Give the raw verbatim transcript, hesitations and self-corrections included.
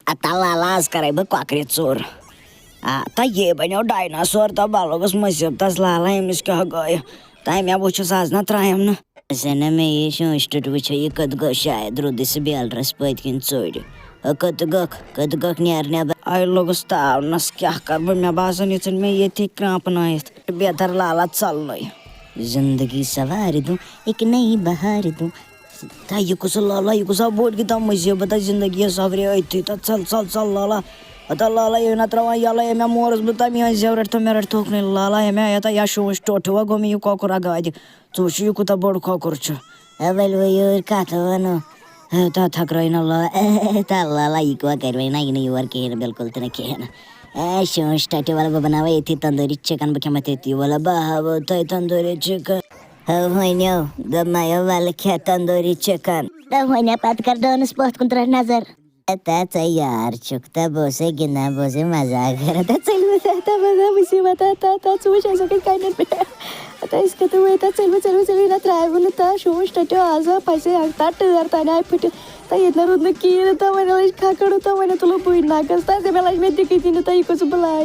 اَتا لالا، آز کَرَے بہٕ کۄکرِ ژوٚر۔ آ، تہٕ یے بَنیو ڈایناسور، تہٕ بہٕ لوٚگُس مُصیٖبتَس، لالا، أمِس کیٛاہ گوٚو؟ تہٕ مےٚ وٕچھُس آز نہ ترٛایَم نہٕ۔ زَنہٕ مےٚ یہِ شوٗنٛچ ٹُٹ وٕچھو، یہِ کوٚت گوٚو؟ شاید روٗدٕے سُہ بیلرَس پٔتۍ کِنۍ ژوٚرِ۔ ہُہ کوٚت گوٚکھ؟ کوٚت گوٚکھ؟ نیر نٮ۪بر۔ آے لوٚگُس تاونَس، کیٛاہ کَرٕ بہٕ؟ مےٚ باسان، یہِ ژھٕنۍ مےٚ ییٚتھی کرٛامپنٲیِتھ۔ بہتر لالا ژَلنُے۔ زندگی سوار دوں، ایک نئی بہار دوں۔ تہٕ یہِ کُس لالا، یہِ کُس بوٚڑ کیٛاہ تام مُصیٖبت، زندگی سوارِ أتھی۔ تہٕ ژَل، ژَل، ژَل لالا۔ ہتا لالا، یہِ نہ ترٛاوان یَلہٕ، یہِ مےٚ مورَس بہٕ تَمہِ آیہِ زیورَٹھ تہٕ مےٚ رَٹہِ تھوٚکھ نہٕ۔ لالا، یہِ مےٚ یَتھ یا شوٗنٛچ ٹوٚٹھ ہیوٗ گوٚو مےٚ یہِ کۄکُر اَگادِ۔ ژٕ وٕچھ یہِ کوٗتاہ بوٚڑ کۄکُر چھُ۔ اے، ؤلِو یورٕ کَتھ وَنو۔ اے، تَتھ تھَکرٲیِو نہ لا-، اے، تَتھ لالا، یہِ کیٛاہ کَرِ وۄنۍ؟ نہ، یہِ نہٕ یور کِہیٖنۍ نہٕ، بِلکُل تہِ نہٕ کِہیٖنۍ نہٕ۔ اے، شوٗنٛچ ٹَٹہِ وَلہٕ، بہٕ بَناوَے ییٚتھی تندوٗری چِکَن، بہٕ کھٮ۪مہٕ تٔتی۔ وَلہٕ بہٕ ہاوَو تۄہہِ تندوٗری چِکَن۔ ہو وَنیو، دوٚپمَیو، وَلہٕ کھےٚ تندوٗری چِکَن۔ تہٕ وَنیو پَتہٕ کَر دٲنَس پَتھ کُن ترٛٹھ نظر۔ اے، تا ژٕ یار چھُکھ، تا بہٕ اوسَے گِنٛدان، بہٕ اوسَے مزاق کران، تا ژٔلۍ مٕتۍ، تا، تا، تا، مُصیٖبت، تا، تا، تا، ژٕ وٕچھ اَسہِ کَتٮ۪ن کَنٮ۪ن پٮ۪ٹھ۔ تا أسۍ کَتہِ وٲتۍ، تا ژٔلۍ مٕتۍ، ژٔلۍ مٕتۍ، ژٔلۍ مٕتۍ، نہ ترٛایہِ وُنہٕ، تا شوٗنٛچ ٹَٹیو آز، پھَسے اَکھ، تا ٹٲر تَنہِ آیہِ پھٕٹِتھ، تا ییٚتہِ نہ روٗد نہٕ کِہیٖنۍ نہٕ، تا وۄنۍ لٔج کھکھٕر، تا وۄنۍ تُلو بٕے نَکَس، تا ژےٚ مےٚ لَجہِ مےٚ دِکہٕ دِنہِ، تا یہِ کُس بَلاے۔